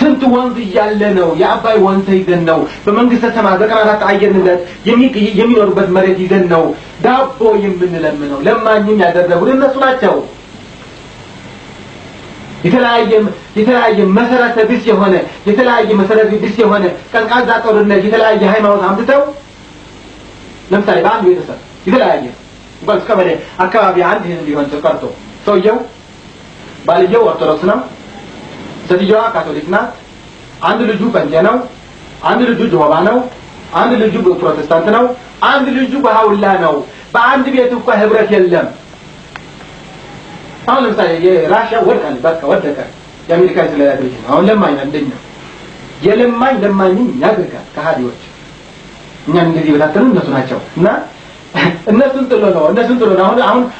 ስንት ወንዝ እያለ ነው፣ የአባይ ወንዝ ይዘን ነው፣ በመንግስተ ሰማያት በቀናታት አየር ንብረት የሚኖሩበት መሬት ይዘን ነው ዳቦ የምንለምነው። ለማኝም ያደረጉን እነሱ ናቸው። የተለያየ መሰረተ ቢስ የሆነ፣ የተለያየ መሰረተ ቢስ የሆነ ቀዝቃዛ ጦርነት፣ የተለያየ ሃይማኖት አምጥተው፣ ለምሳሌ በአንድ ቤተሰብ የተለያየ፣ እንኳን ቀበሌ አካባቢ አንድ ህዝብ ሊሆን ቀርቶ፣ ሰውየው ባልየው ኦርቶዶክስ ነው፣ ሴትየዋ ካቶሊክ ናት። አንድ ልጁ ጴንጤ ነው፣ አንድ ልጁ ጆሆባ ነው፣ አንድ ልጁ ፕሮቴስታንት ነው፣ አንድ ልጁ ባሃውላ ነው። በአንድ ቤት እንኳ ህብረት የለም። አሁን ለምሳሌ የራሽያ ወድቃለች፣ በቃ ወደቀ። የአሜሪካ የስለላ ድርጅት ነው። አሁን ለማኝ፣ አንደኛ የለማኝ ለማኝም ያደርጋል። ከሃዲዎች እኛን እንደዚህ የበታተኑ እነሱ ናቸው። እና እነሱን ጥሎ ነው፣ እነሱን ጥሎ ነው።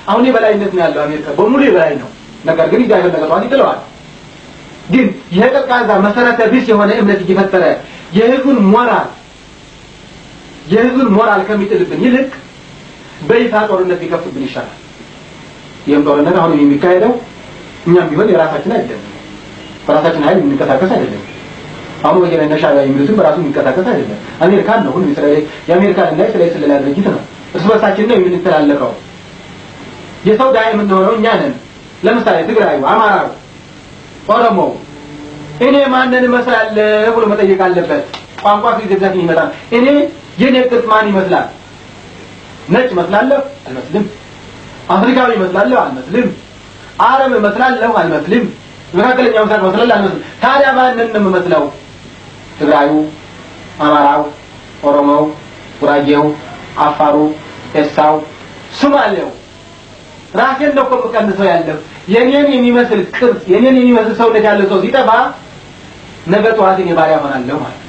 አሁን የበላይነት ነው ያለው፣ አሜሪካ በሙሉ የበላይ ነው። ነገር ግን እግዚአብሔር ነገ ጠዋት ይጥለዋል። ግን ይሄ ቀዝቃዛ መሰረተ ቢስ የሆነ እምነት እየፈጠረ የህዝቡን ሞራል ከሚጥልብን ይልቅ በይፋ ጦርነት ቢከፍትብን ይሻላል። ይህም ጦርነት አሁን የሚካሄደው እኛም ቢሆን የራሳችን አይደለም፣ በራሳችን ኃይል የምንንቀሳቀስ አይደለም። አሁን ወያኔና ሻዕቢያ የሚሉትም በራሱ የሚንቀሳቀስ አይደለም። አሜሪካን ነው፣ ሁሉም የአሜሪካን እና የእስራኤል ስለላ ድርጅት ነው። እርስ በርሳችን ነው የምንተላለቀው። የሰው ድሃ የምንሆነው እኛ ነን። ለምሳሌ ትግራዩ፣ አማራው፣ ኦሮሞው እኔ ማንን እመስላለሁ ብሎ መጠየቅ አለበት። ቋንቋ ከጊዜ ብዛት የሚመጣ። እኔ የኔ ቅርጽ ማን ይመስላል? ነጭ እመስላለሁ? አልመስልም። አፍሪካዊ እመስላለሁ? አልመስልም። አረብ እመስላለሁ? አልመስልም። መካከለኛው ምስራቅ እመስላለሁ? አልመስልም። ታዲያ ማንን ነው የምመስለው? ትግራዩ፣ አማራው፣ ኦሮሞው፣ ጉራጌው፣ አፋሩ፣ ኤሳው፣ ሶማሌው፣ ራሴን ነው እኮ የምቀንሰው ያለው። የኔን የሚመስል ቅርጽ፣ የኔን የሚመስል ሰውነት ያለው ሰው ሲጠፋ ነገ ጠዋት እኔ ባሪያ ሆናለሁ ማለት ነው።